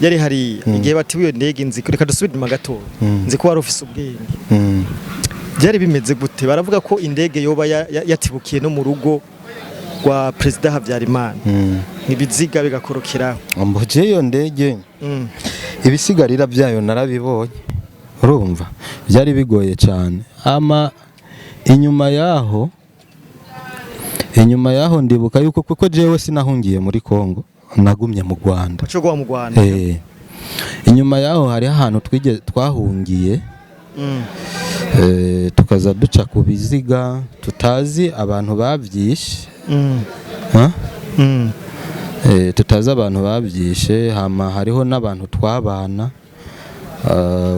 Yari hariya igihe batiwe iyo ndege. Nzi, reka dusubire inyuma gato. Nzi ko wari ufise ubwenge. Byari bimeze gute? Baravuga ko indege yoba yatibukiye no mu rugo rwa Perezida Habyarimana, ibiziga bigakorokeraho. Mboje iyo ndege, ibisigarira byayo narabibonye. Urumva byari bigoye cyane. Ama inyuma yaho ndibuka yuko, kuko jewe sinahungiye muri Kongo, nagumye mu Rwanda. Waco mu Rwanda. Inyuma yaho hariho ahantu twige twahungiye, tukaza duca ku biziga tutazi abantu bavyishe. Ha? Tutazi abantu bavyishe. Hama hariho n'abantu twabana.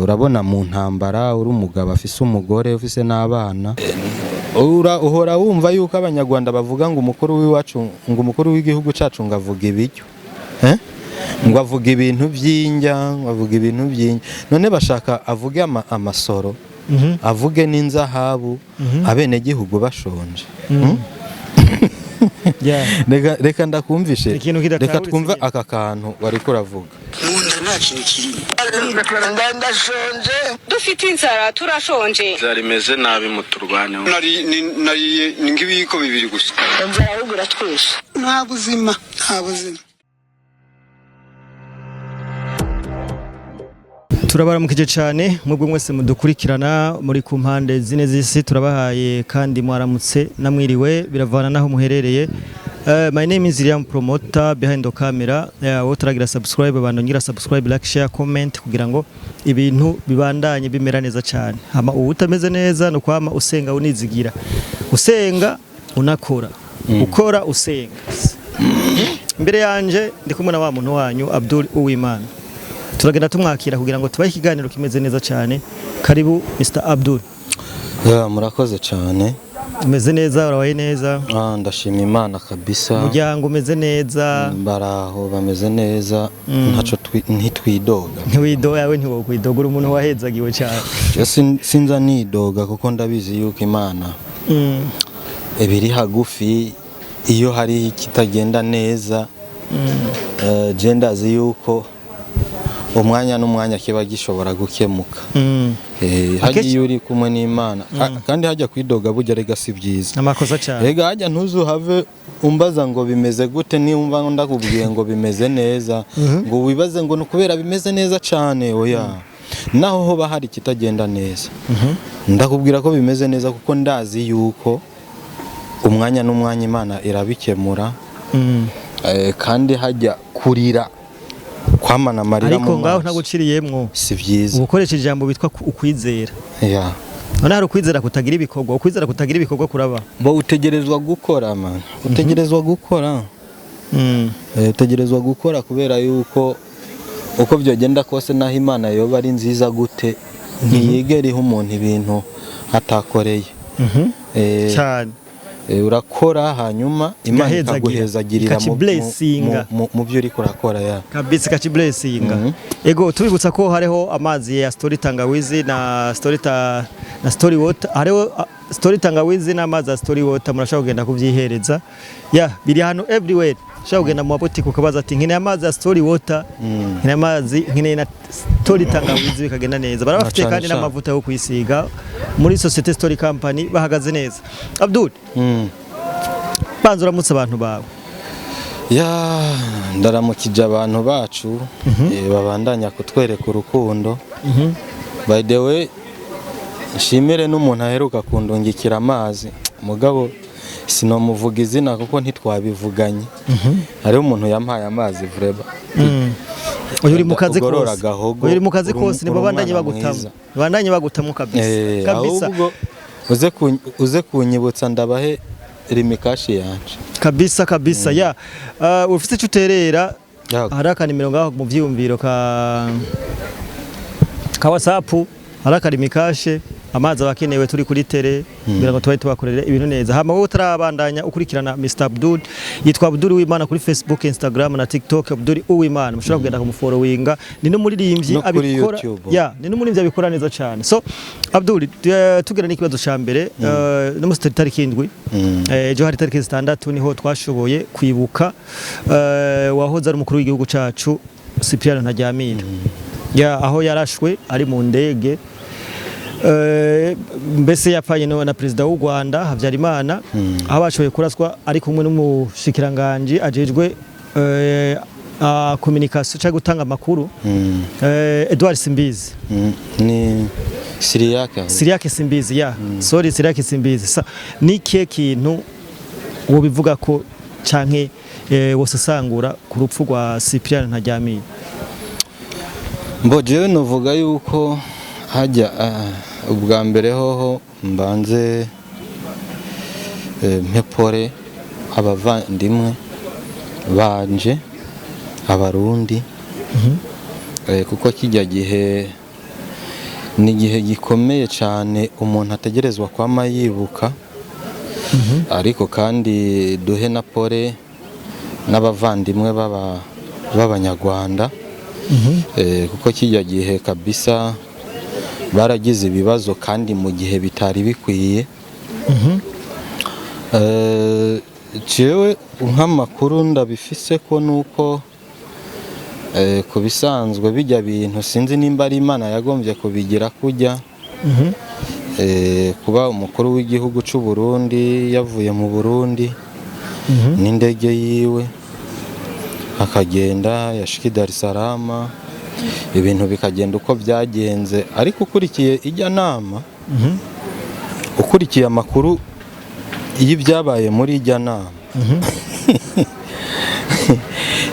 Urabona mu ntambara uri umugabo afise umugore, ufise n'abana. Uhora wumva yuko Abanyarwanda bavuga ngo umukuru w'iwacu, ngo umukuru w'igihugu cacu, ngo avuga ibiryo, eh? Ngo avuga ibintu by'indya, ngo avuga ibintu by'indya. None bashaka avuge amasoro, avuge n'inzahabu, abenegihugu bashonje? Hmm? Reka ndakumvishe. Ikintu kidatahuritswe. Reka twumve nyine. Aka kantu wariko uravuga. Mu nda nta kintu kirimo, ndashonje. Dufite inzara, turashonje. Inzara imeze nabi, muturwaneho. Nariye ni nk'ibiyiko 2 gusa. Inzara ahubwo iratwishe. Nta buzima, nta buzima. Turabaramukije cyane mwebwe mwese mudukurikirana muri ku mpande zine z'isi. Turabahaye kandi mwaramutse namwiriwe, biravana naho muherereye. My name is Liam Promoter behind the camera. Wowe turagira subscribe, abantu ngira subscribe, like, share, comment kugira ngo ibintu bibandanye bimera neza cyane. Hama ubu utameze neza no kwama usenga, unizigira, usenga unakora, ukora usenga. Imbere yanje ndi kumwe na wa muntu wanyu Abdul Uwimana. Turagenda tumwakira kugira ngo tubahe ikiganiro kimeze neza cyane. Karibu, Mr Abdul. Ya, murakoze cyane. Umeze neza? Urabaye neza? Ah, ndashima Imana kabisa. Umuryango umeze neza? Baraho, bameze neza, ntaco ntitwidoga. Ntiwido yawe, ntiwokwidogura, umuntu wahezagiwe cyane. Je sinza nidoga kuko ndabizi yuko Imana ibiri hagufi. Iyo hari ikitagenda neza, je ndazi yuko umwanya n'umwanya kiba gishobora gukemuka. Hajya iyo uri kumwe n'Imana, kandi hajya kwidoga burya rega si byiza. Amakosa cyane. Rega hajya ntuzuhave umbaza ngo bimeze gute, niwumva ndakubwiye ngo bimeze neza, ngo wibaze ngo ni ukubera bimeze neza cyane. Oya, naho hoba hari ikitagenda neza, ndakubwira ko bimeze neza kuko ndazi yuko umwanya n'umwanya Imana irabikemura. Kandi hajya kurira, kwamana amarira Ariko mu ngaho maso ntaguciriyemwo, si byiza. Uba ukoresha ijambo bitwa ukwizera. None hari ukwizera kutagira ibikorwa? Ukwizera kutagira ibikorwa kuraba? Bo utegerezwa gukora, man, utegerezwa gukora. Utegerezwa gukora kubera yuko uko byogenda kose, naho Imana yoba ari nziza gute, ntiyigera iha umuntu ibintu atakoreye. Cyane. Urakora hanyuma Imana Igahezagira. ikaguhezagirira Ikakiblessinga. mu byo uriko urakora ya. Kabisa, kakiblessinga. Ego, tubibutsa ko hariho amazi ya Story Tangawizi na Story ta, na Story Water. Hariho Story Tangawizi n'amazi ya Story Water, murashobora kugenda kuvyihereza. Ya biri hano everywhere. Ushobora kugenda mu mabotike ukabaza ati: "Nkeneye amazi ya Story Water, nkeneye amazi, nkeneye na Story Tangawizi", bikagenda neza. Barabafite Na cane kandi cane. n'amavuta yo kwisiga muri Societe Story Company, bahagaze neza. Abdul, banza uramutse abantu bawe. Ya, ndaramukije abantu bacu, babandanya kutwereka urukundo. By the way, nshimire n'umuntu aheruka kundungikira amazi, mugabo sinomuvuga izina kuko ntitwabivuganye. Hariho umuntu yampaye amazi vraiment. Uyu uri mu kazi Ugorora kose. agahogo, Uyu uri mu kazi kose, uri nibo bandanye umwana bagutamo. mwiza. Bandanye bagutamo kabisa. Kabisa. Ahubwo uze kunyibutsa ndabahe Lumicash yanje. Kabisa kabisa, ya. Ufite icyo uterera? Yego. Hari akanimero ngaho mu vyiyumviro ka WhatsApp, hari aka Lumicash, amazi abakenewe, turi kuri tele kugira ngo tubaye tubakorere ibintu neza. Hama wowe utarabandanya ukurikirana Mr Abdul, yitwa Abdul Uwimana kuri Facebook, Instagram na TikTok, Abdul Uwimana, mushobora kugenda kumufollowinga. Ni n'umuririmbyi No kuri abikora. YouTube. Ya, ni n'umuririmbyi abikora neza cyane. So Abdul, tugera n'ikibazo ca mbere. No musi tariki 7, ejo hari tariki 6, niho twashoboye kwibuka wahoze ari umukuru w'igihugu cacu. Cyprien Ntaryamira, ya aho yarashwe ari mu ndege, mbese yapfanye na perezida w'u Rwanda Habyarimana, aho bashoboye kuraswa ari kumwe n'umushikiranganje ajejwe communication cyangwa gutanga amakuru, Edouard Simbizi. Ni Siriyake. Siriake Simbizi, ya, sorry, Siriake Simbizi. Ni kihe kintu wobivuga ko canke wosesangura ku rupfu rwa Cyprien Ntaryamira? Mbo jewe novuga yuko hajya ubwa mbere hoho mbanze mpepore abavandimwe banje Abarundi, kuko kijya gihe ni igihe gikomeye cyane umuntu ategerezwa kwama yibuka. Ariko kandi duhe na pole n'abavandimwe b'Abanyarwanda, kuko kijya gihe kabisa baragize ibibazo kandi mu gihe bitari bikwiye. Jewe nk'amakuru ndabifise ko nuko ku bisanzwe bijya bintu sinzi nimba ari Imana yagombye kubigira kujya kuba umukuru w'igihugu cy'u Burundi yavuye mu Burundi n'indege yiwe, akagenda yashika i Dar es Salaam, ibintu bikagenda uko byagenze. Ariko ukurikiye ijya nama, ukurikiye amakuru y'ibyabaye muri ijya nama,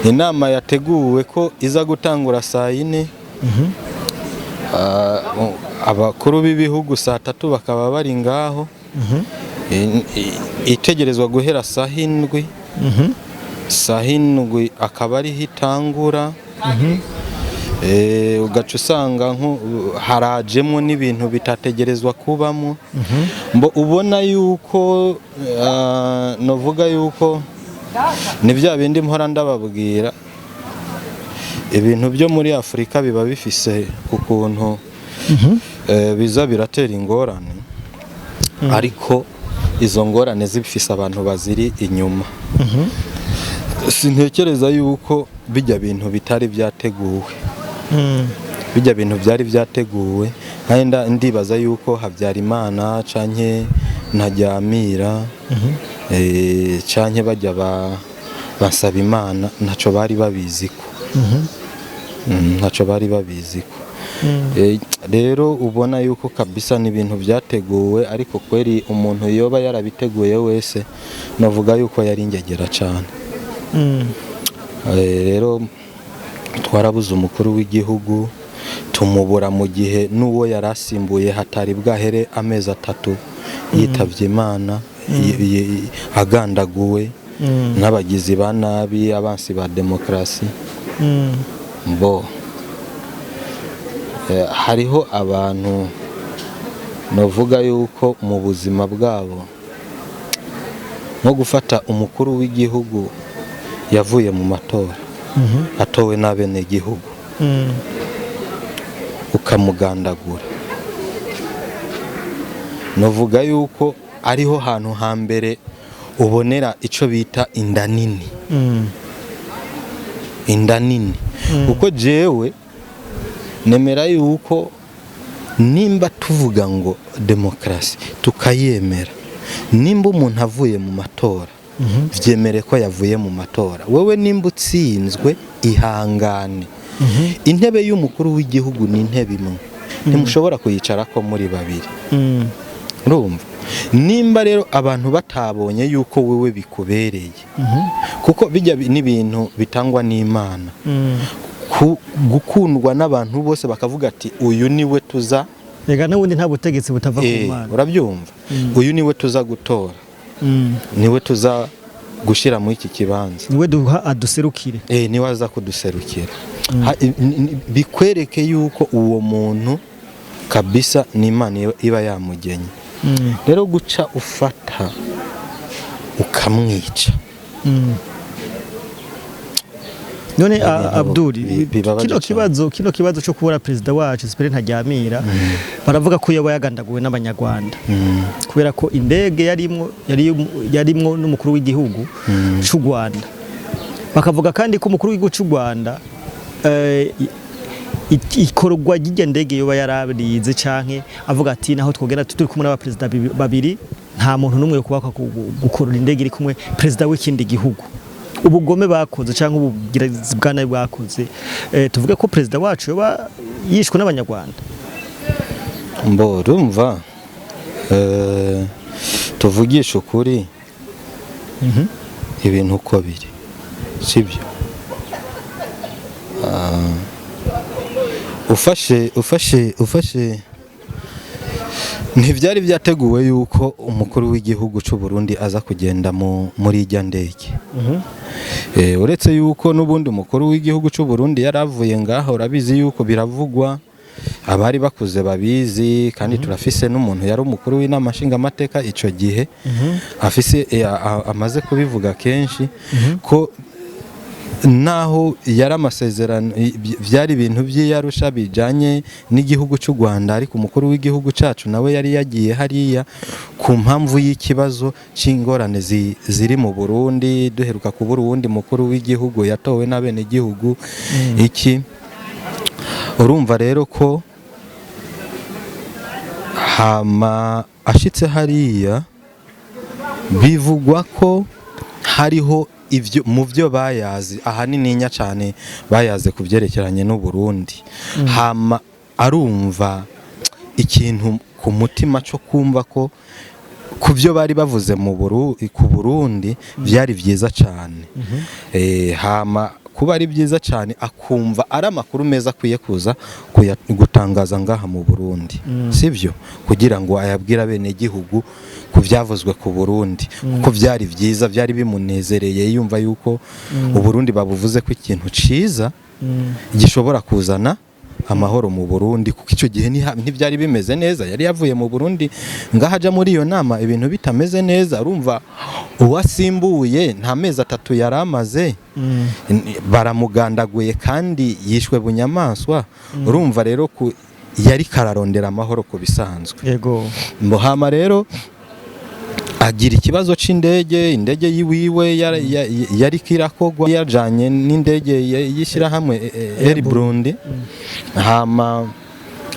inama yateguwe ko iza gutangura saa 4, abakuru b'ibihugu saa 3 bakaba bari ngaho, itegerezwa guhera saa 7, saa 7 akaba ariho itangura. Ugaca usanga harajemwo n'ibintu bitategerezwa kubamo. Mbo ubona yuko novuga yuko ni bya bindi mpora ndababwira, ibintu byo muri Afurika biba bifise ukuntu biza biratera ingorane, ariko izo ngorane zifise abantu baziri inyuma. Sintekereza yuko bijya bintu bitari byateguwe, bijya bintu byari byateguwe. Kandi ndibaza yuko Habyarimana canke Ntaryamira, canke bajya basaba Imana, ntaco bari babiziko. Ntaco bari babiziko. Rero ubona yuko kabisa ni ibintu byateguwe, ariko kweri umuntu yoba yarabiteguye wese navuga yuko yari ingegera cane. Rero twarabuze umukuru w'igihugu, tumubura mu gihe n'uwo yari asimbuye hatari bwahere amezi 3 yitavye Imana, agandaguwe n'abagizi ba nabi, abansi ba demokarasi. Bo hariho abantu novuga yuko mu buzima bwabo nko gufata umukuru w'igihugu yavuye mu matora, atowe n'abenegihugu, ukamugandagura, novuga yuko ariho hantu hambere ubonera ico bita inda nini. Inda nini, kuko jewe nemera yuko nimba tuvuga ngo demokarasi tukayemera, nimba umuntu avuye mu matora, vyemere ko yavuye mu matora. Wewe nimba utsinzwe, ihangane. Intebe y'umukuru w'igihugu ni intebe imwe, ntimushobora kuyicarako muri babiri. Urumva, nimba rero abantu batabonye yuko wewe bikubereye, kuko bijya n'ibintu bitangwa n'Imana, gukundwa n'abantu bose bakavuga ati uyu niwe tuza. Rega n'ubundi nta butegetsi butava ku Mana. Urabyumva, uyu niwe tuza gutora, niwe tuza gushyira muri iki kibanza, niwe duha aduserukire. Niwe aza kuduserukira. Bikwereke yuko uwo muntu kabisa ni Imana iba yamugenye. Rero guca ufata ukamwica, None ibintu Abdul, bibabaje kino cyane. kibazo cyo kubura perezida wacu Cyprien Ntaryamira, baravuga ko yoba yagandaguwe n'Abanyarwanda, kubera ko indege yarimwo yarimwo n'umukuru w'igihugu cy'u Rwanda. Bakavuga kandi ko umukuru w'igihugu cy'u Rwanda ikorwa ry'irya ndege yoba yarabirize, canke avuga ati naho twogenda turi kumwe n'abaperezida babiri, nta muntu n'umwe yo kubaka gukorora indege iri kumwe perezida w'ikindi gihugu? Ubugome bakoze canke ubugirazi bwa nabi bwakoze, tuvuge ko perezida wacu yoba yishwe n'Abanyarwanda? Mbo urumva, tuvugishe ukuri, ibintu uko biri sibyo. Ufashe ntibyari byateguwe yuko umukuru w'igihugu cy'u Burundi aza kugenda muri ijya ndege. Uretse yuko n'ubundi umukuru w'igihugu cy'u Burundi yaravuye ngaho, urabizi yuko biravugwa, abari bakuze babizi, kandi turafise n'umuntu yari umukuru w'inama nshingamateka ico gihe afise amaze kubivuga kenshi ko naho yari amasezerano, byari ibintu by'iyarusha bijanye n'igihugu cy'u Rwanda, ariko umukuru w'igihugu cyacu nawe yari yagiye hariya ku mpamvu y'ikibazo cy'ingorane ziri mu Burundi, duheruka kubura uwundi mukuru w'igihugu yatowe n'abenegihugu. Iki urumva rero ko hama ashitse hariya, bivugwa ko hariho ivyo mu byo bayazi, ahanini nya cyane bayaze ku byerekeranye n'u Burundi. Hama arumva ikintu ku mutima cyo kumva ko ku byo bari bavuze ku Burundi byari byiza cyane. Hama kuba ari byiza cyane, akumva ari amakuru meza akwiye kuza gutangaza ngaha mu Burundi, sibyo, kugira ngo ayabwire abenegihugu ku byavuzwe ku Burundi, kuko byari byiza, byari bimunezereye, yumva yuko Uburundi babuvuze ko ikintu ciza gishobora kuzana amahoro mu Burundi, kuko icyo gihe ntibyari bimeze neza. Yari yavuye mu Burundi ngaho aja muri iyo nama ibintu bitameze neza. Urumva uwasimbuye nta mezi 3 yari amaze, baramugandaguye kandi yishwe bunyamaswa. Urumva rero ku yari kararondera amahoro ku bisanzwe. Muhama rero agira ikibazo c'indege, indege yiwiwe yari kirakogwa, yajanye n'indege y'ishyirahamwe Air Burundi. Hama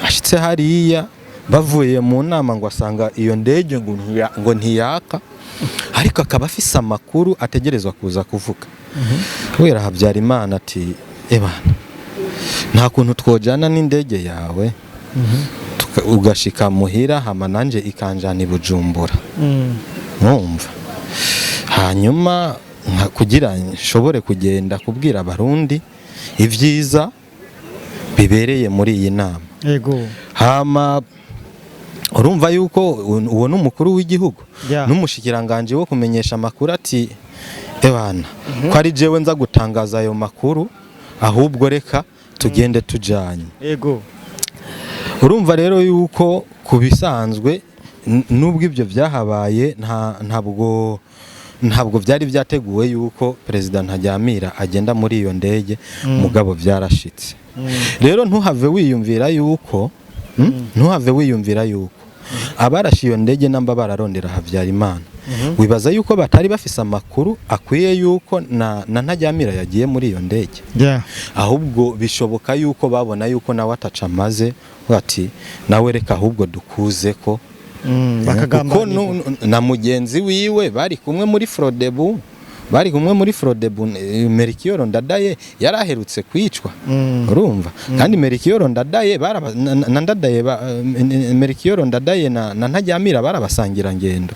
ashitse hariya bavuye mu nama, ngo asanga iyo ndege ngo ntiyaka, ariko akaba afise amakuru ategerezwa kuza kuvuga. Kubera Habyarimana ati: "Ebana, nta kuntu twojana n'indege yawe ugashika muhira, hama nanje ikanjana i Bujumbura?" Mwumva, hanyuma kugira nshobore kugenda kubwira Abarundi ibyiza bibereye muri iyi nama. Hama urumva yuko uwo ni umukuru w'igihugu n'umushikiranganje wo kumenyesha amakuru ati: "Ebana, ko ari jewe nza gutangaza ayo makuru, ahubwo reka tugende tujanye." Urumva rero yuko ku bisanzwe, nubwo ibyo byahabaye, ntabwo byari byateguwe yuko perezida Ntaryamira agenda muri iyo ndege, mugabo byarashitse. Rero ntuhave wiyumvira yuko abarashe iyo ndege namba bararondera Habyarimana, wibaza yuko batari bafise amakuru akwiye yuko na Ntaryamira yagiye muri iyo ndege. Ahubwo bishoboka yuko babona yuko nawe ataca amaze, ati nawe reka ahubwo dukuze ko kuko Bakagambanirwa. Na mugenzi wiwe bari kumwe muri Frodebu, Melchior Ndadaye yaraherutse kwicwa. Urumva kandi Melchior Ndadaye baraba na Ndadaye Melchior Ndadaye na Ntaryamira barabasangira ngendo.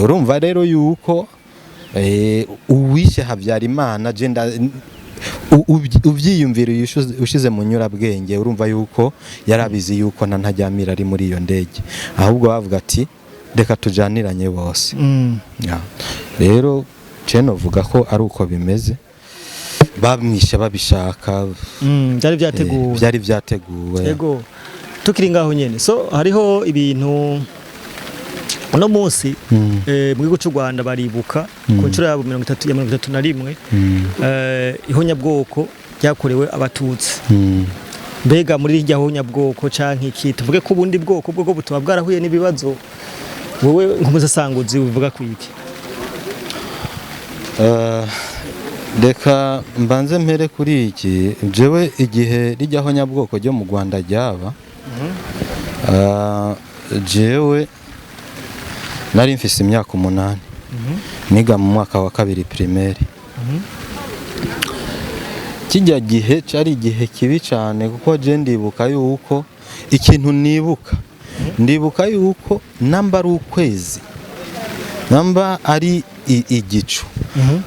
Urumva rero yuko uwishe Habyarimana je ubyiyumvira ushize mu nyurabwenge, urumva yuko yarabizi yuko na Ntaryamira ari muri iyo ndege, ahubwo bavuga ati reka tujaniranye bose. Ya. Rero je novuga ko ari uko bimeze, bamwishe babishaka. Byari byateguwe. Byari byateguwe. Yego, tukiri ngaho nyene, so hariho ibintu uno munsi mu gihugu cy'u Rwanda baribuka ku nshuro yabo 30 ya 31 ihonyabwoko ryakorewe Abatutsi. Mbega muri irya honyabwoko canke iki, tuvuge ko ubundi bwoko bwo butuba bwarahuye n'ibibazo, wowe nk'umusasanguzi ubivuga ku iki? Reka mbanze mpere kuri iki. Jewe igihe rijyaho nyabwoko ryo mu Rwanda ryaba, jewe nari mfise imyaka 8, niga mu mwaka wa kabiri primaire. Kijya gihe cari igihe kibi cyane, kuko je ndibuka yuko ikintu nibuka, ndibuka yuko namba ari ukwezi, namba ari igicu,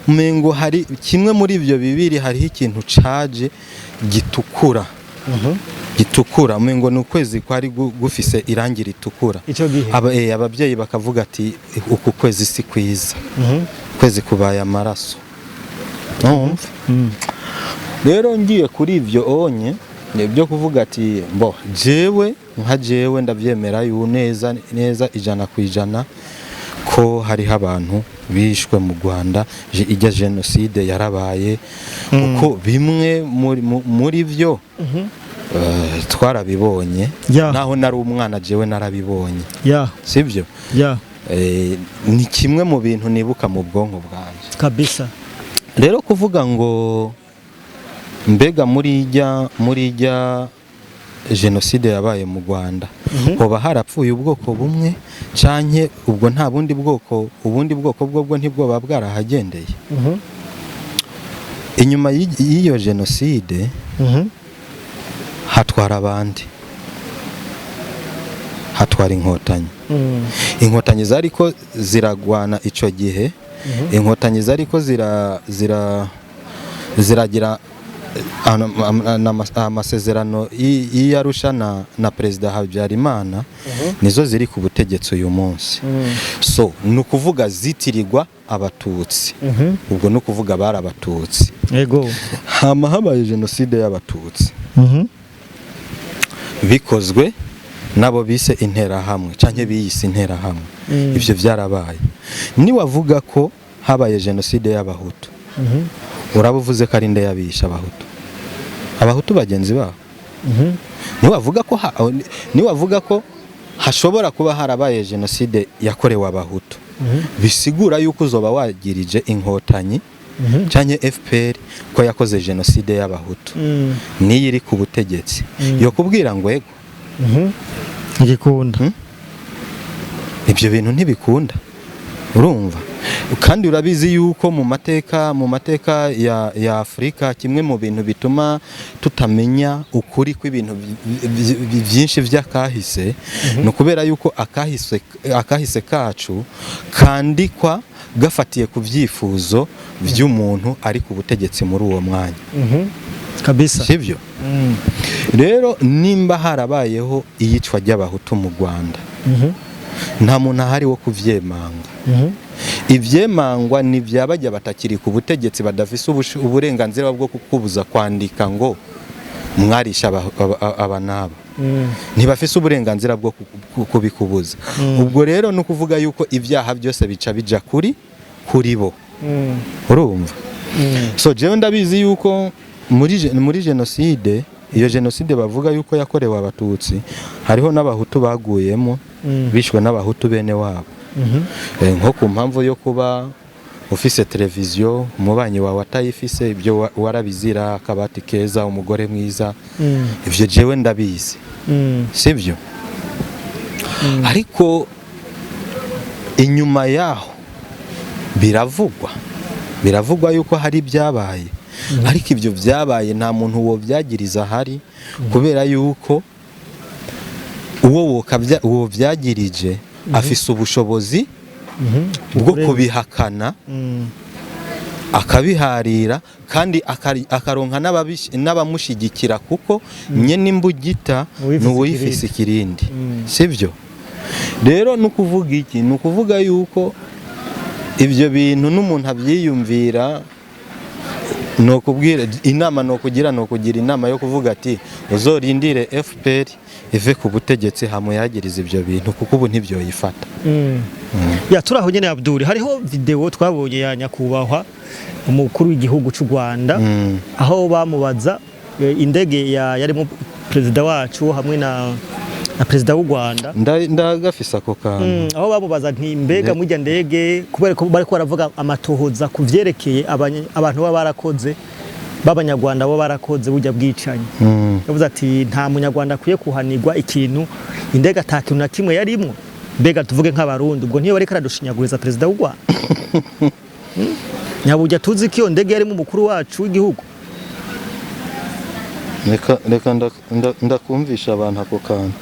umengo hari kimwe muri ibyo bibiri, hariho ikintu caje gitukura, gitukura, umengo ni ukwezi kwari gufise irangi ritukura. Ico gihe? Ababyeyi bakavuga ati: "Uku kwezi si kwiza, kwezi kubaye amaraso." Urumva? Rero ngiye kuri ibyo onye ni byo kuvuga ati mbo jewe nka jewe ndabyemera yu neza neza 100% ko hariho abantu bishwe mu Rwanda, ijya jenoside yarabaye, kuko bimwe muri byo twarabibonye. Naho nari umwana, jewe narabibonye. Sibyo? Ya. Ni kimwe mu bintu nibuka mu bwonko bwanjye. Rero kuvuga ngo mbega muri ijya jenoside yabaye mu Rwanda hoba harapfuye ubwoko bumwe, canke ubwo nta bundi bwoko, ubundi bwoko bwo ntibwoba bwarahagendeye inyuma y'iyo jenoside, hatwara abandi, hatwara Inkotanyi. Inkotanyi zariko ziragwana ico gihe, Inkotanyi zariko zira ziragira amasezerano y'Arusha na Perezida Habyarimana, nizo ziri ku butegetsi uyu munsi. So ni ukuvuga zitirirwa Abatutsi, ubwo ni ukuvuga bari Abatutsi. Hama habaye jenoside y'Abatutsi bikozwe nabo bise Interahamwe canke biyise Interahamwe. Ivyo vyarabaye. Niwavuga ko habaye jenoside y'Abahutu, uraba uvuze ko ari nde yabishe Abahutu? Abahutu bagenzi babo. Niwavuga ko hashobora kuba harabaye jenoside yakorewe Abahutu, bisigura yuko uzoba wagirije Inkotanyi canke FPR ko yakoze jenoside y'Abahutu. Niyo iri ku butegetsi yo kubwira ngo ego. Ngikunda. Ibyo bintu ntibikunda. Urumva, kandi urabizi yuko mu mateka ya Afurika, kimwe mu bintu bituma tutamenya ukuri kw'ibintu byinshi by'akahise ni ukubera yuko akahise kacu kandikwa gafatiye ku byifuzo by'umuntu ari ku butegetsi muri uwo mwanya. Sibyo? Rero nimba harabayeho iyicwa ry'Abahutu mu Rwanda, nta muntu ahari wo kuvyemanga. Ivyemangwa ni bya bajya batakiri ku butegetsi, badafise uburenganzira bwo kukubuza kwandika ngo mwarisha aba n'aba. Ntibafise uburenganzira bwo kubikubuza. Ubwo rero ni ukuvuga yuko ibyaha byose bica bija kuri bo. Urumva? So jewe ndabizi yuko muri jenoside, iyo jenoside bavuga yuko yakorewe Abatutsi, hariho n'Abahutu baguyemo, bishwe n'Abahutu bene wabo. Nko ku mpamvu yo kuba ufise televiziyo umubanyi wawe atayifise, ibyo warabizira, akabati keza, umugore mwiza. Ivyo jewe ndabizi. Sibyo? Ariko inyuma yaho biravugwa yuko hari ibyabaye, ariko ibyo byabaye nta muntu wo byagiriza ahari, kubera yuko uwo uwo byagirije afise ubushobozi bwo kubihakana, akabiharira, kandi akaronka n'abamushyigikira, kuko nyene imbugita uwifise ni uwifise ikirindi. Sibyo? Rero ni ukuvuga iki? Ni ukuvuga yuko ibyo bintu n'umuntu abyiyumvira, ni ukubwira inama, ni ukugira inama yo kuvuga ati uzorindire FPR ive ku butegetsi hamuyagiriza ibyo bintu, kuko ubu ntibyoyifata. Ya, turi aho nyene Abdul, hariho video twabonye ya nyakubahwa umukuru w'igihugu cy'u Rwanda, aho bamubaza indege ya yarimo perezida wacu hamwe na Na perezida w'u Rwanda. Ndagafise ako kantu. Aho bamubaza nti mbega mujya ndege, kubera ko bariko baravuga amatohoza ku vyerekeye abantu baba barakoze, b'abanyarwanda baba barakoze burya bwicanyi, yavuze ati nta munyarwanda akwiye kuhanirwa ikintu indege ata kintu na kimwe yarimwo. Mbega tuvuge nk'abarundi, ubwo ntiyo bariko aradushinyaguriza perezida w'u Rwanda? Nyaburya tuzi ko iyo ndege yarimo umukuru wacu w'igihugu. Reka ndakumvisha abantu ako kantu.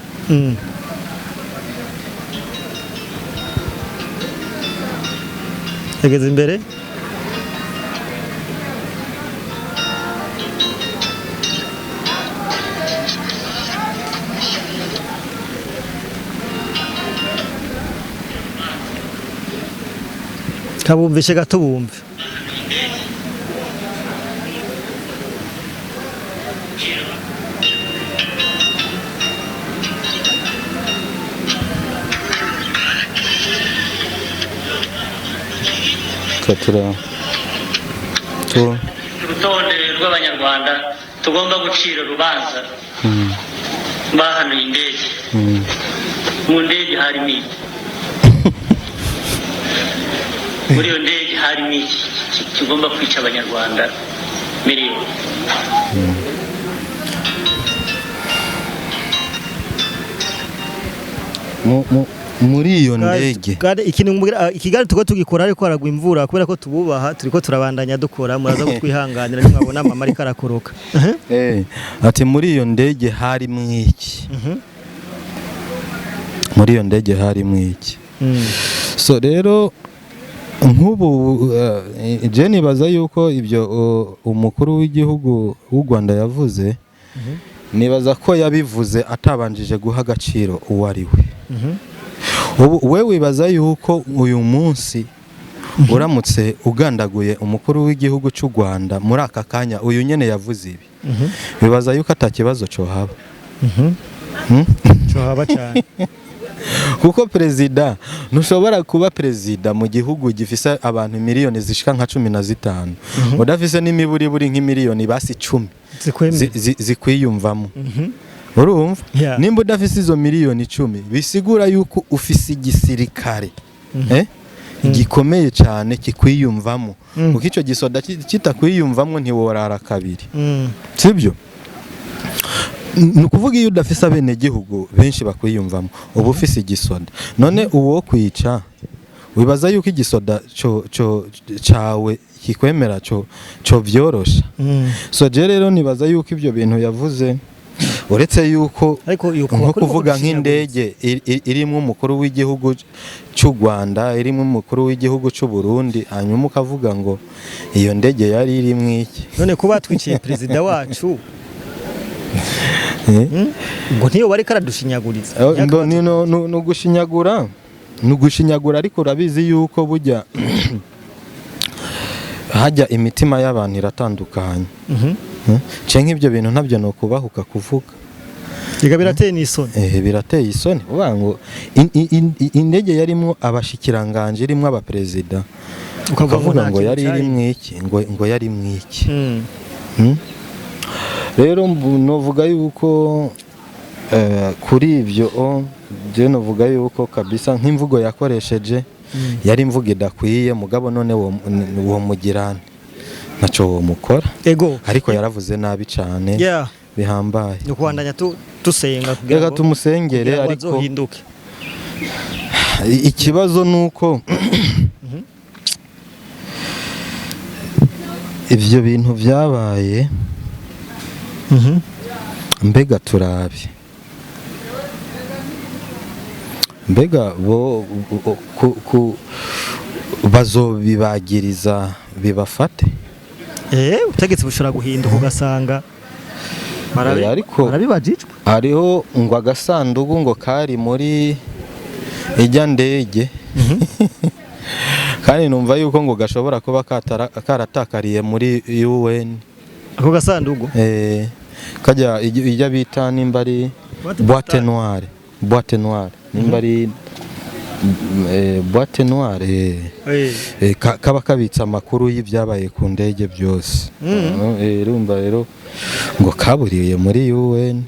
Yageze imbere. Kabumvishe gato bumve. Reka tu Urutonde rw'abanyarwanda tugomba gucira urubanza bahanuye indege. Mu ndege harimo iki? Muri iyo ndege harimo iki kigomba kwica abanyarwanda miliyoni? Muri iyo ndege. Kandi ikintu ikigali tuko tugikora ariko haragwa imvura, kubera ko tububaha turiko turabandanya dukora, muraza kutwihanganira nimwabona mama ariko arakoroka. Ati muri iyo ndege harimo iki? Muri iyo ndege harimo iki? So rero nk'ubu je nibaza yuko ibyo umukuru w'igihugu w'u Rwanda yavuze, nibaza ko yabivuze atabanjije guha agaciro uwo ari we. Ubu we wibaza yuko uyu munsi uramutse ugandaguye umukuru w'igihugu cy'u Rwanda muri aka kanya, uyu nyene yavuze ibi, bibaza yuko atakibazo cohaba? Cohaba cyane. Kuko perezida, ntushobora kuba perezida mu gihugu gifise abantu miliyoni zishika nka 15 udafise n'imiburiburi nk'imiliyoni basi 10 zikwemera, zikwiyumvamo. Urumva? Yeah. Nimba udafise izo miliyoni 10, bisigura yuko ufise igisirikare gikomeye cyane kikwiyumvamo, kuko ico gisoda kitakwiyumvamo ntiworara kabiri. Sibyo? Ni ukuvuga iyo udafise abenegihugu benshi bakwiyumvamo, uba ufise igisoda. None uwo kwica, wibaza yuko igisoda co cawe kikwemera co vyorosha? So je rero nibaza yuko ibyo bintu yavuze, uretse yuko Ariko yuko nko kuvuga nk'indege irimwo umukuru w'igihugu cy'u Rwanda, irimwo umukuru w'igihugu cy'u Burundi, hanyuma ukavuga ngo iyo ndege yari irimwo iki? None kuba twiciye perezida wacu, Eh? Ngo ntiyo bariko aradushinyaguriza? Ni ugushinyagura, ni ugushinyagura, ariko urabizi yuko burya hajya imitima y'abantu iratandukanye. Ce nk'ibyo bintu ntabyo ni ukubahuka kuvuga. Ega birateye n'isoni. Birateye isoni uvuga ngo indege yarimwo abashikiranganje, irimwo abaperezida, ukavuga ukavuga nta ngo kintu yari cari. irimwo iki, ngo yarimwo iki? Rero novuga yuko kuri ibyo je novuga yuko kabisa nk'imvugo yakoresheje yari imvugo idakwiye, mugabo none wo mugirane ntaco wo mukora. Ariko yaravuze nabi cane bihambaye. Ni ukubandanya dusenga kugira Reka ngo tumusengere, kugira ngo ariko azohinduke. Ikibazo nuko ivyo bintu vyabaye, mbega turabe, mbega bo ku bazobibagiriza bibafate? Ubutegetsi bushobora guhinduka ugasanga Ariko barabibajijwe. Hariho ngo agasandugu ngo kari muri ijya ndege, kandi numva yuko ngo gashobora kuba karatakariye muri UN. Ako gasandugu? Kajya ijya bita nimba ari Boîte boîte postale. noire, boîte noire, nimba ari boîte noire, kaba kabitse amakuru y'ibyabaye ku ndege byose. Urumva rero ngo kaburiye muri UN.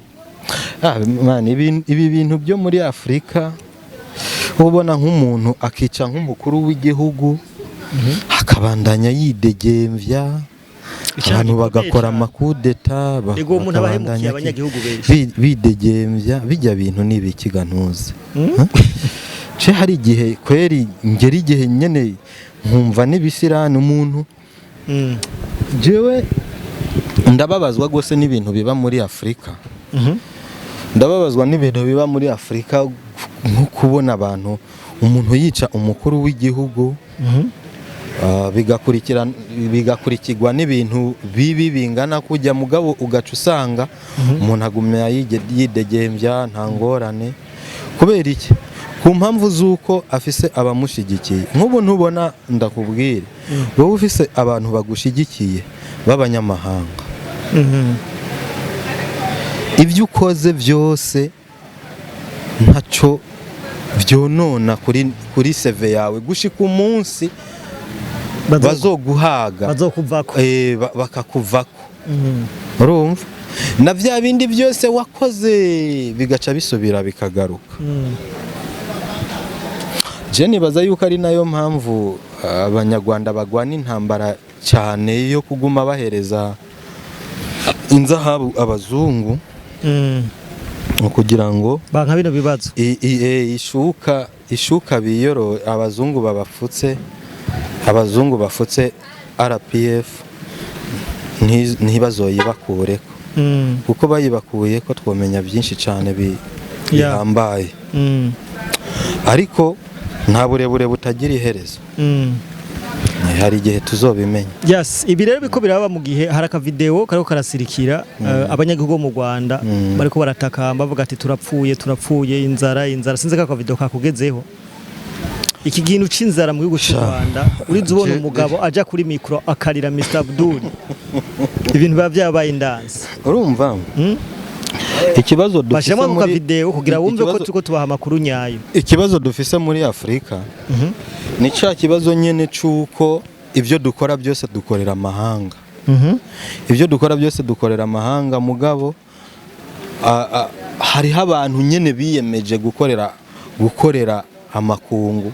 Ah, man, ibi bintu byo muri Afurika, ubona nk'umuntu akica nk'umukuru w'igihugu, akabandanya yidegemvya. Icyaha Abantu gikomeye bagakora cyane. amakudeta Ego, uwo muntu aba ahemukiye bakabandanya abanyagihugu benshi. Bidegembya. Bijya bintu ni ntuzi ce. Hari igihe kweri ngera igihe nyene nkumva n'ibisirani umuntu. Jewe ndababazwa rwose n'ibintu biba muri Afurika. Ndababazwa n'ibintu biba muri Afurika, nko kubona abantu, umuntu yica umukuru w'igihugu, bigakurikirwa n'ibintu bibi bingana kujya, mugabo ugaca usanga umuntu agumya yidegembya, nta ngorane. Kubera iki? Ku mpamvu z'uko afise abamushyigikiye. Nk'ubu ntubona, ndakubwire, wowe ufise abantu bagushigikiye b'abanyamahanga, ibyo ukoze byose ntacyo byonona kuri CV yawe gushika umunsi bazoguhaga. Bazokuvako. Bakakuvako. Urumva na bya bindi byose wakoze bigaca bisubira bikagaruka. Je nibaza yuko ari nayo mpamvu Abanyarwanda bagwana intambara cyane yo kuguma bahereza inzahabu abazungu, kugira ngo Banka bino bibazo. Ishuka biyoro abazungu babafutse, abazungu bafutse RPF, ntibazoyibakureko, kuko bayibakuye ko twomenya byinshi cyane bihambaye. Ariko nta burebure butagira iherezo. Hari igihe tuzobimenya. Yes, ibi rero biko biraba mu gihe hari akavideo kariko karasirikira, abanyagihugu bo mu Rwanda bariko baratakamba bavuga ati: "Turapfuye, turapfuye, inzara, inzara." Sinzi ko akavideo kakugezeho. Iki kintu c'inzara mu gihugu cy'u Sha. Rwanda, uriza ubona umugabo aja kuri micro akarira, Mr Abdul, ibintu biba byabaye indansi. Urumva, ikibazo dufise Bashiramo ako muri kavideo kugira wumve ko turiko tubaha amakuru nyayo. Ikibazo dufise muri Afurika ni cya kibazo nyine c'uko ibyo dukora byose dukorera amahanga. Ibyo dukora byose dukorera amahanga, mugabo hariho abantu nyine biyemeje gukorera amakungu.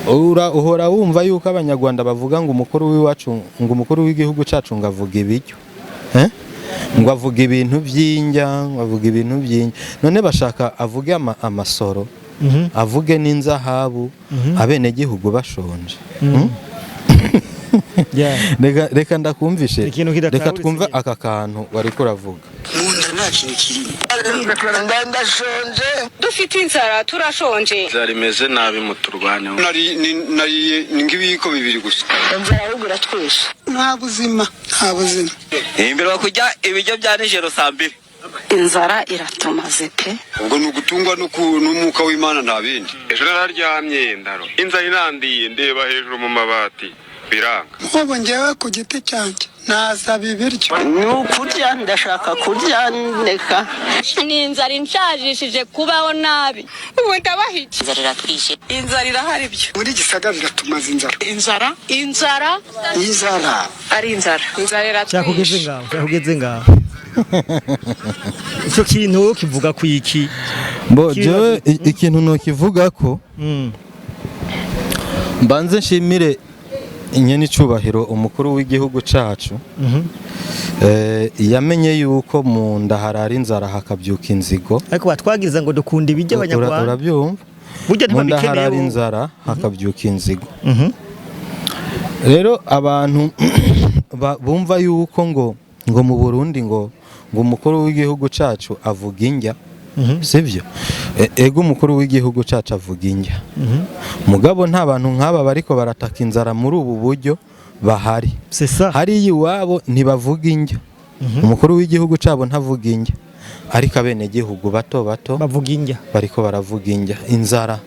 Uhora wumva yuko Abanyarwanda bavuga ngo umukuru w'iwacu, ngo umukuru w'igihugu cyacu, ngo avuga ibiryo, eh? Ngo avuga ibintu by'injya, ngo avuga ibintu by'injya. None bashaka avuge amasoro, avuge n'inzahabu, abenegihugu bashonje? Hmm? Reka ndakumvishe. Ikintu kidatahutse Reka twumve nyine. aka kantu wari kuravuga. Mu nda nta kintu kirimo, ndashonje. Dufite inzara, turashonje. Inzara imeze nabi, muturwaneho. Nariye ni nk'ibiyiko 2 gusa. Inzara ahubwo iratwishe. Nta buzima, nta buzima. Imbere kujya ibiryo bya nijoro saa 2. Inzara iratumaze pe. Ubwo ni ugutungwa n'umwuka w'Imana, nta bindi. Ejo nararyamye, ndaro inzara inandiye, ndeba hejuru mu mabati biranga. Nk'ubu ngewe ku giti cyanjye nasaba ibiryo. Ni ukurya, ndashaka kurya, ndeka. Ni inzara inshajishije kubaho nabi. Ubu ndabaha iki? Inzara iratwishe. Inzara irahari byo. Muri gisagara iratumaze inzara. Inzara, inzara. Inzara. Ari inzara, inzara Cyakugeze iratwishe. ngaho, cyakugeze ngaho. Icyo kintu wowe kivuga ku iki? Bo jewe ikintu nokivuga ko, mbanze nshimire inyene icubahiro umukuru w'igihugu cacu. Yamenye yuko mu nda harara inzara hakabyuka inzigo. Ariko batwagiriza ngo dukunda ibiryo Abanyarwanda. Urabyumva? Burya Mu nda ntibabikeneye harara bo. inzara hakabyuka inzigo. Rero abantu bumva yuko ngo mu Burundi ngo umukuru w'igihugu cacu avuga indya, sibyo? Ego, umukuru w'igihugu cacu avuga indya, mugabo nta bantu nk'aba bariko barataka inzara muri ubu buryo bahari. C'est ça. Hariya iwabo ntibavuga indya, umukuru w'igihugu cabo ntavuga indya, ariko abenegihugu bato bato bavuga indya. Bariko baravuga indya, inzara,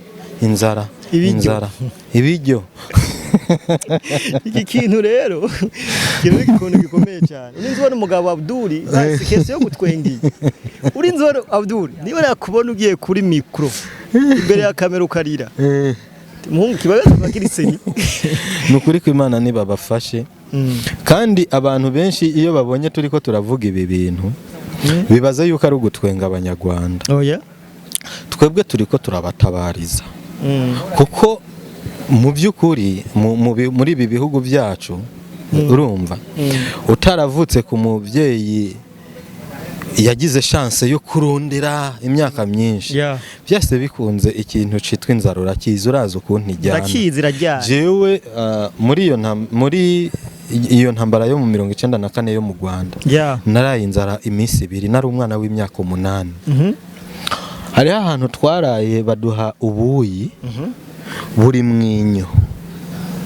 inzara. Ibiryo. Inzara, ibiryo. Iki kintu rero kintu ikintu gikomeye cyane. Urinzi ubona umugabo Abdul, si kesi yo gutwengiye. Urinzi ubona Abdul, niba nakubona ugiye kuri micro imbere ya kamera ukarira, muhungu, kibazo bakiriseni. Ni ukuri ko Imana nibabafashe. Kandi abantu benshi iyo babonye turi ko turavuga ibi bintu Bibaza yuko ari ugutwenga Abanyarwanda. Oya. Twebwe turiko turabatabariza, kuko mu by'ukuri muri ibi bihugu byacu, urumva, utaravutse ku mubyeyi yagize chance yo kurondera imyaka myinshi, byose bikunze ikintu citwa inzara urakizi, urazi ukuntu ijyana. Ndakizi, irajyana. Jewe muri iyo ntambara yo mu 94 yo mu Rwanda, naraye inzara iminsi 2, nari umwana w'imyaka 8. Hariho ahantu twaraye baduha ubuyi buri mwinyo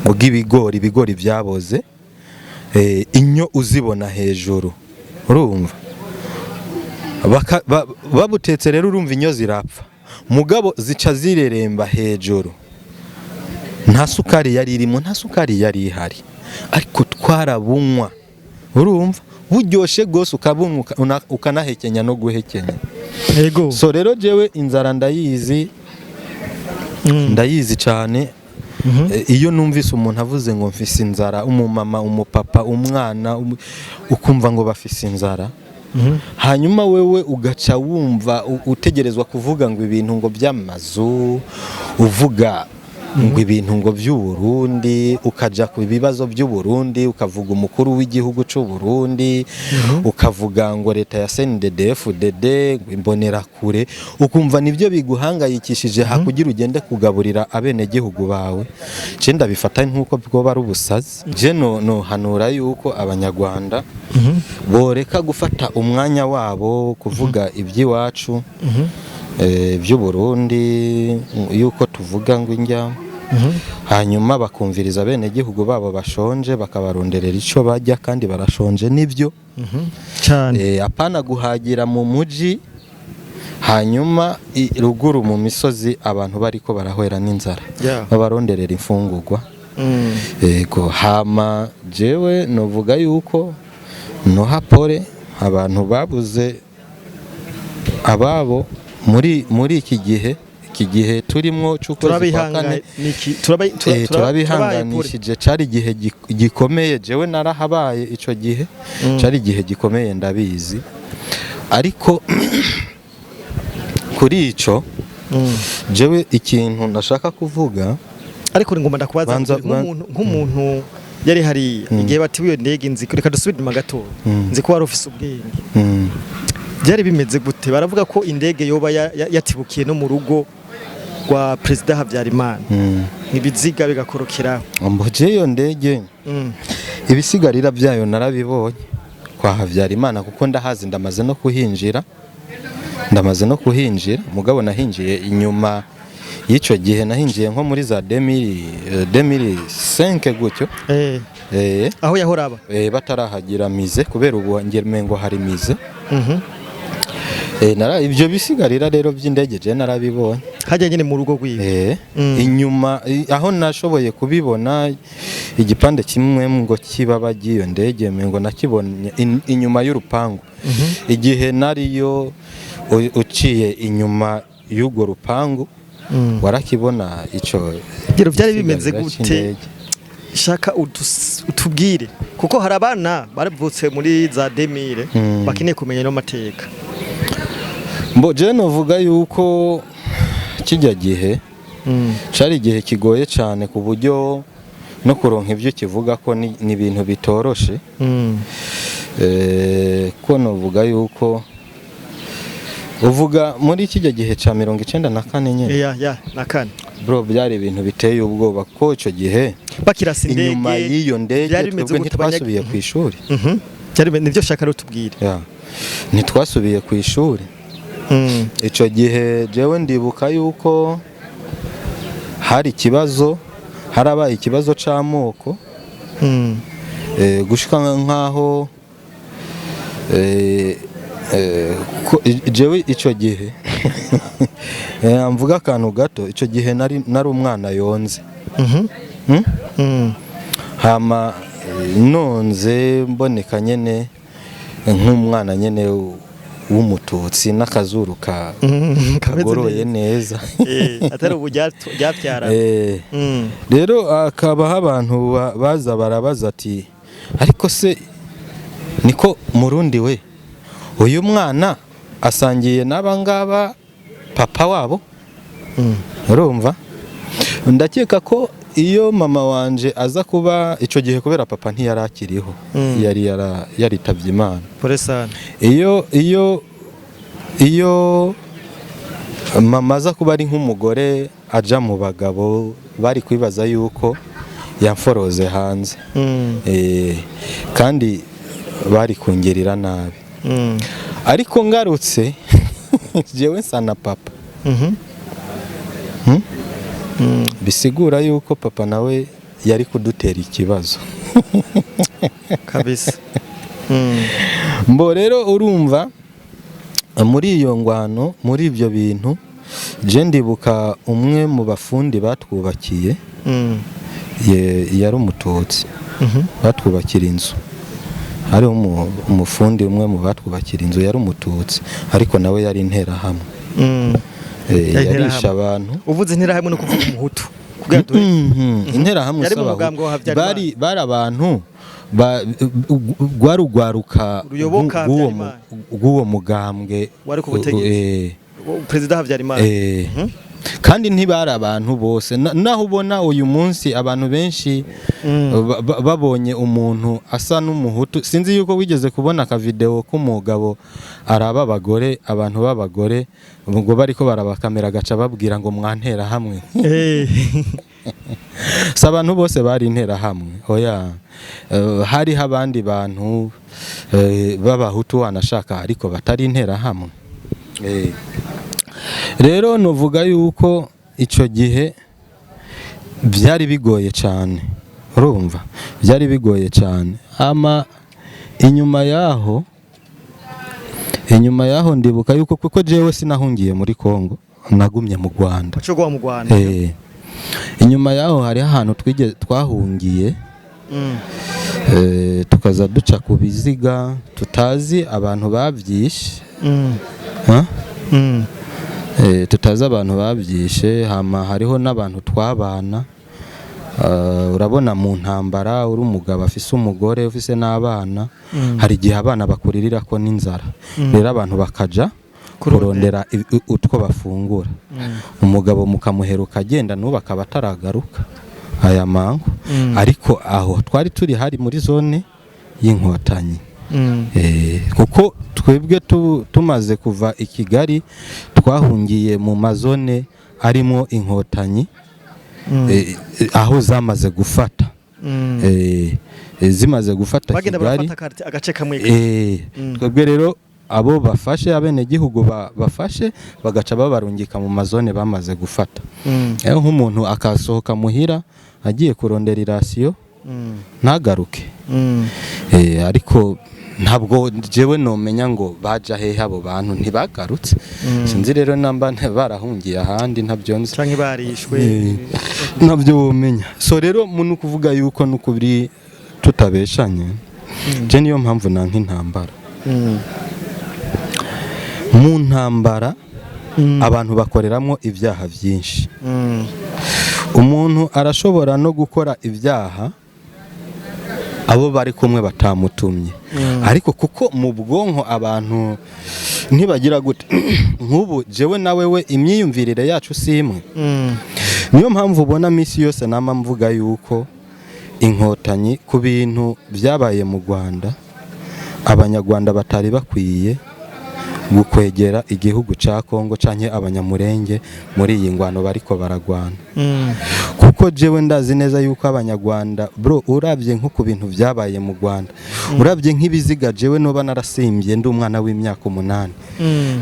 bw'ibigori, ibigori byaboze, inyo uzibona hejuru, urumva. Babutetse rero, urumva inyo zirapfa, mugabo zica zireremba hejuru. Nta sukari yari irimo, nta sukari yari ihari, ariko twarabunywa, urumva buryoshe rwose, ukabunywa ukanahekenya no guhekenya. So rero jewe inzara ndayizi, ndayizi cyane. Iyo numvise umuntu avuze ngo mfise inzara, umumama, umupapa, umwana, ukumva ngo bafise inzara, hanyuma wewe ugaca wumva utegerezwa kuvuga ngo ibintu ngo by'amazu, uvuga ngo ibintu ngo by'Uburundi, ukaja ku bibazo by'Uburundi, ukavuga umukuru w'igihugu cy'u Burundi, ukavuga ngo leta ya CNDD-FDD, ngo imbonerakure, ukumva nibyo biguhangayikishije hakugira ugende kugaburira abenegihugu bawe. Je ndabifata nk'uko bwoba ari ubusazi. Je no nohanura yuko Abanyarwanda boreka gufata umwanya wabo kuvuga iby'iwacu, by'Uburundi, yuko tuvuga ngo injya, hanyuma bakumviriza abenegihugu babo bashonje, bakabaronderera icyo bajya, kandi barashonje nibyo. Cyane. Apana guhagira mu muji, hanyuma ruguru mu misozi abantu bariko barahwera n'inzara. Babaronderera imfungurwa. Yego, hama jewe novuga yuko noha pole abantu babuze ababo muri iki gihe turimwo c'ukwezi kwa kane. Turabihanganishije, cari igihe gikomeye. Jewe narahabaye ico gihe, cari igihe gikomeye, ndabizi. Ariko kuri ico, jewe ikintu ndashaka kuvuga, Ariko ngomba ndakubaza, nk'umuntu yari hariya igihe batiwe iyo ndege, nzi, reka dusubire inyuma gato, nzi ko wari ufise ubwenge. Byari bimeze gute? Baravuga ko indege yoba yatibukiye no mu rugo rwa Perezida Habyarimana, ibiziga bigakorokera. Mboje iyo ndege, ibisigarira byayo narabibonye kwa Habyarimana, kuko ndahazi, ndamaze no kuhinjira, ndamaze no kuhinjira. Mugabo nahinjiye inyuma y'icyo gihe, nahinjiye nko muri za 2005 gutyo. Aho yahora aba. Batarahagira musée, kubera ubu ngo hari musée. Nara ibyo bisigarira rero by'indege je narabibonye. Hajya nyine mu rugo rwiwe. Inyuma aho nashoboye kubibona, igipande kimwe ngo kibaba ry'iyo ndege ngo nakibonye inyuma y'urupangu. Igihe nariyo, uciye inyuma y'urwo rupangu, warakibona ico Rero byari bimeze gisigarira gute? c'indege. Shaka utubwire, kuko hari abana baravutse muri za 2000 bakeneye kumenya no mateka. Mbo je novuga yuko kijya gihe cari igihe kigoye cyane, ku buryo no kuronka ibyo kivuga ko ni ibintu bitoroshe. Ko novuga yuko uvuga muri kijya gihe ca 94 nyene, Ya na kane. Bro, byari ibintu biteye ubwoba, ko ico gihe Bakirasa indege, inyuma y'iyo ndege byari bimeze twebwe gute? ntitwasubiye ku ishuri. Byari nivyo shaka rero tubwire. Ya. Ntitwasubiye ku ishuri. Ico gihe jewe ndibuka yuko hari ikibazo, harabaye ikibazo c'amoko, gushika nkaho jewe ico gihe, mvuga akantu gato, ico gihe nari umwana yonze. Hmm? Hama nonze mboneka nyene nk'umwana nyene w'Umututsi n'akazuru ka Kameze kagoroye neza. Atari ubu ryabyara. Rero hakabaho abantu baza barabaza ati: "Ariko se niko Murundi we, Uyu mwana asangiye n'aba ngaba papa wabo. Urumva, ndakeka ko iyo mama wanje aza kuba icyo gihe, kubera papa ntiyari akiriho, yari yaritabye Imana. Pole sana. Iyo mama aza kuba ari nk'umugore aja mu bagabo, bari kwibaza yuko yamforoze hanze. Kandi bari kungirira nabi. Ariko ngarutse jewe nsa na papa. Bisigura yuko papa nawe yari kudutera ikibazo. Kabisa. Mbo rero urumva, muri iyo ngwano, muri ibyo bintu, je ndibuka umwe mu bafundi batwubakiye, yari Umututsi. Batwubakira inzu, hari umufundi umwe mu batwubakira inzu yari Umututsi, ariko nawe yari Interahamwe. Yari Yarishe Interahamwe. abantu. Uvuze Interahamwe no kuvuga Umuhutu kugira Interahamwe Yari mu s'Abahutu. mugambwe wa Habyarimana. Bari abantu rwari urwaruka Ruyoboka Habyarimana. rw'uwo mugambwe Wari ku butegetsi. Perezida Habyarimana. Kandi ntibari abantu bose. Naho ubona uyu munsi abantu benshi babonye umuntu asa n'Umuhutu. Sinzi yuko wigeze kubona akavideo k'umugabo araba abagore, abantu b'abagore ngo bariko barabakamera, agaca babwira ngo mwantera hamwe. Si abantu bose bari Interahamwe, oya. Hariho abandi bantu b'Abahutu wanashaka ariko batari Interahamwe. Rero nuvuga yuko icyo gihe byari bigoye cyane, urumva byari bigoye cyane. Ama inyuma yaho ndibuka yuko, kuko jewe sinahungiye muri Kongo, nagumye mu Rwanda. Wacogowa mu Rwanda. Inyuma yaho hariho ahantu twahungiye, tukaza duca ku biziga tutazi abantu bavyishe. Ha? Tutazi abantu bavyishe. Hama hariho n'abantu twabana. Urabona mu ntambara, uri umugabo afise umugore, ufise n'abana, hari igihe abana bakuririra ko n'inzara. Rero abantu bakaja kurondera utwo bafungura. Umugabo mukamuheruka agenda, n'ubu akaba ataragaruka aya mangu. Ariko aho twari turi hari muri zone y'Inkotanyi. Kuko twebwe tumaze kuva i Kigali twahungiye mu mazone arimo Inkotanyi, aho zamaze gufata. Zimaze gufata Bagenda Kigali, barafata agace kamwe. Twebwe rero abo bafashe, abenegihugu bafashe, bagaca babarungika mu mazone bamaze gufata. Nk'umuntu akasohoka muhira agiye kurondera irasiyo, ntagaruke. Ariko ntabwo jewe nomenya ngo baja hehe abo bantu ntibagarutse. Sinzi rero namba barahungiye ahandi, ntabyo nzi. Canke barishwe. Ntabyo womenya. So rero mu nukuvuga yuko nukuri tutabeshanye, je niyo mpamvu nanka intambara. Mu ntambara abantu bakoreramwo ibyaha byinshi. Umuntu arashobora no gukora ibyaha abo bari kumwe batamutumye, ariko kuko mu bwonko abantu ntibagira gute, nk'ubu jewe nawe we imyiyumvirire yacu si imwe. Niyo mpamvu ubona minsi yose nama mvuga yuko Inkotanyi, ku bintu byabaye mu Rwanda, Abanyarwanda batari bakwiye gukwegera igihugu ca Kongo canke Abanyamurenge muri iyi ngwano bariko baragwana. Kuko jewe ndazi neza yuko Abanyarwanda, bro, uravye nko ku bintu byabaye mu Rwanda, uravye nk'ibiziga jewe noba narasimbye ndi umwana w'imyaka 8,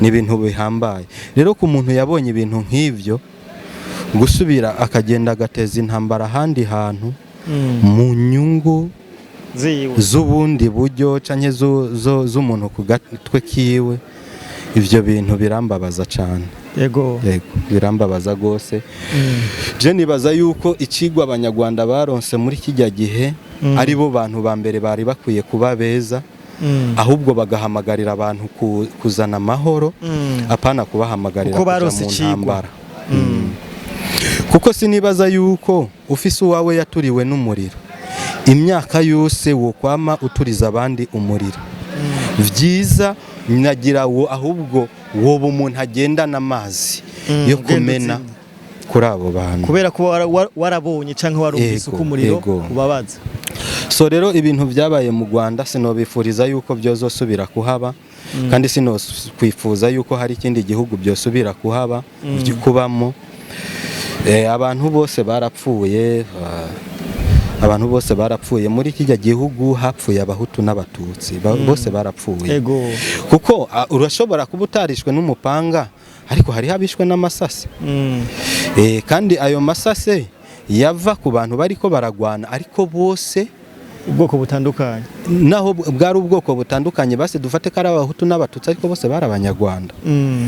ni ibintu bihambaye. Rero ku muntu yabonye ibintu nk'ivyo, gusubira akagenda agateza intambara ahandi hantu mu nyungu ziwe z'ubundi buryo canke z'umuntu ku gatwe kiwe, ivyo bintu birambabaza cane. Yego, birambabaza gose. Je nibaza yuko icigwa Abanyarwanda baronse muri kijya gihe, ari bo bantu ba mbere bari bakwiye kuba beza, ahubwo bagahamagarira abantu kuzana amahoro, apana kubahamagarira Kuko kuja baronse mu icigwa. ntambara. Kuko sinibaza yuko ufise uwawe yaturiwe n'umuriro, imyaka yose wokwama uturiza abandi umuriro. Vyiza Nagira wo ahubwo woba umuntu agendana amazi yo Ugenda kumena utsinda. kuri abo bantu. Kubera ko warabonye canke warumvise uko umuriro ubabaza. So rero, ibintu byabaye mu Rwanda sinobifuriza yuko byozosubira kuhaba, kandi sinokwifuza yuko hari ikindi gihugu byosubira kuhaba, kubamo. Abantu bose barapfuye, abantu bose barapfuye muri kijya gihugu. Hapfuye Abahutu n'Abatutsi, bose barapfuye. Kuko urashobora kuba utarishwe n'umupanga, ariko hariho abishwe n'amasase. Kandi ayo masase yava ku bantu bariko baragwana, ariko bose ubwoko butandukanye. Naho bwari ubwoko butandukanye, base dufate ko ari Abahutu n'Abatutsi, ariko bose bari Abanyarwanda.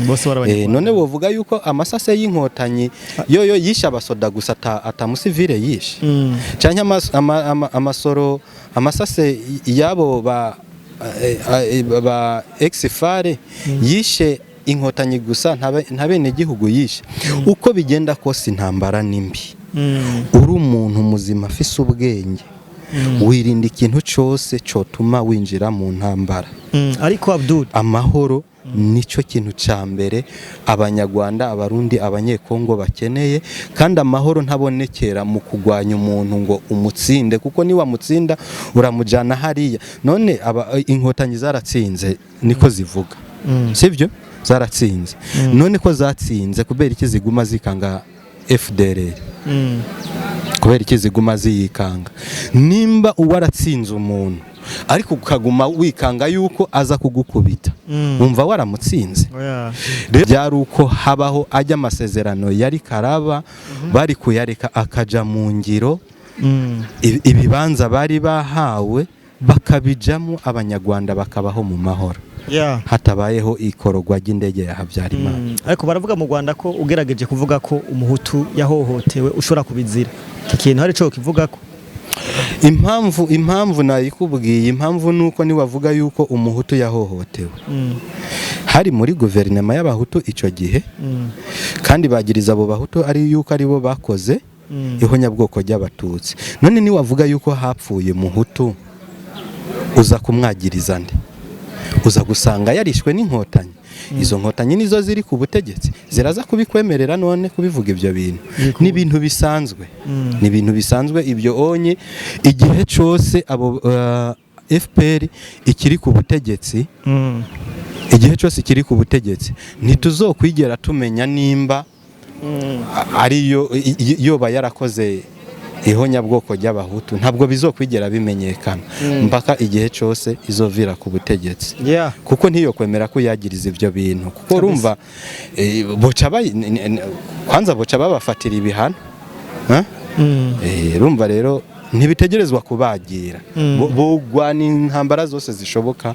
Bose bari Abanyarwanda. None wovuga yuko amasase y'Inkotanyi yoyo yishe abasoda gusa, ata musivile yishe? Canke amasoro, amasase yabo ba ex-FAR yishe Inkotanyi gusa, nta bene gihugu yishe? Uko bigenda kose, intambara ni mbi. Uri umuntu muzima afise ubwenge, wirinda ikintu cyose cyotuma winjira mu ntambara. Ariko Abdul, Amahoro nicyo kintu cya mbere Abanyarwanda, Abarundi, Abanyekongo bakeneye, kandi amahoro ntabonekera mu kurwanya umuntu ngo umutsinde, kuko niwamutsinda uramujyana hariya. None Inkotanyi zaratsinze, niko zivuga, sibyo? Zaratsinze. None ko zatsinze, kubera iki ziguma zikanga FDLR? Kubera iki ziguma ziyikanga? Nimba uwaratsinze umuntu, ariko ukaguma wikanga yuko aza kugukubita, wumva waramutsinze? Oya. Rero byari uko habaho ajya amasezerano yari karaba, bari kuyareka akaja mu ngiro. Ibibanza bari bahawe bakabijamo, Abanyarwanda bakabaho mu mahoro, hatabayeho ikorogwa ry'indege ya Habyarimana. Ariko baravuga mu Rwanda ko ugerageje kuvuga ko Umuhutu yahohotewe ushobora kubizira. Iki kintu hari ico kivuga ko? Impamvu nayikubwiye. Impamvu ni uko niwavuga yuko Umuhutu yahohotewe, hari muri guverinoma y'Abahutu icyo gihe, kandi bagiriza abo Bahutu ari yuko aribo bakoze ihonyabwoko ry'Abatutsi. None niwavuga yuko hapfuye Muhutu, uza kumwagiriza nde? Uza gusanga yarishwe n'Inkotanyi. Izo Nkotanyi nizo ziri ku butegetsi, ziraza kubikwemerera? None kubivuga ibyo bintu ni ibintu bisanzwe, ni ibintu bisanzwe ibyo onye. Igihe cyose abo FPR ikiri ku butegetsi, igihe cyose ikiri ku butegetsi, ntituzokwigera tumenya nimba ariyo yoba yarakoze ihonyabwoko ry'Abahutu. Ntabwo bizokwigera bimenyekana mpaka igihe cyose izovira ku butegetsi, kuko ntiyo kwemera ko yagiriza ibyo bintu, kuko urumva boca kwanza boca babafatira ibihano. Ha? Urumva rero ntibitegerezwa kubagira. Bogwana intambara zose zishoboka,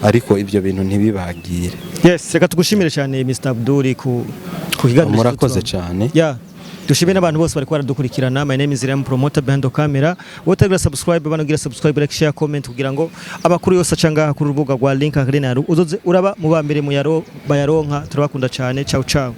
ariko ibyo bintu ntibibagire. Yes, reka tugushimire cyane, Mr. Abdul, ku kiganiro. Murakoze cyane. Yeah. Dushimire n'abantu bose bari baradukurikirana. My name is Ram Promoter behind the camera. Wotagira subscribe, banogira subscribe, like, share, comment, kugira ngo amakuru yose aca ngaha kuri urubuga rwa Link Arena uzoze uraba mu ba mbere mu yaro bayaronka. Turabakunda cyane. Ciao ciao.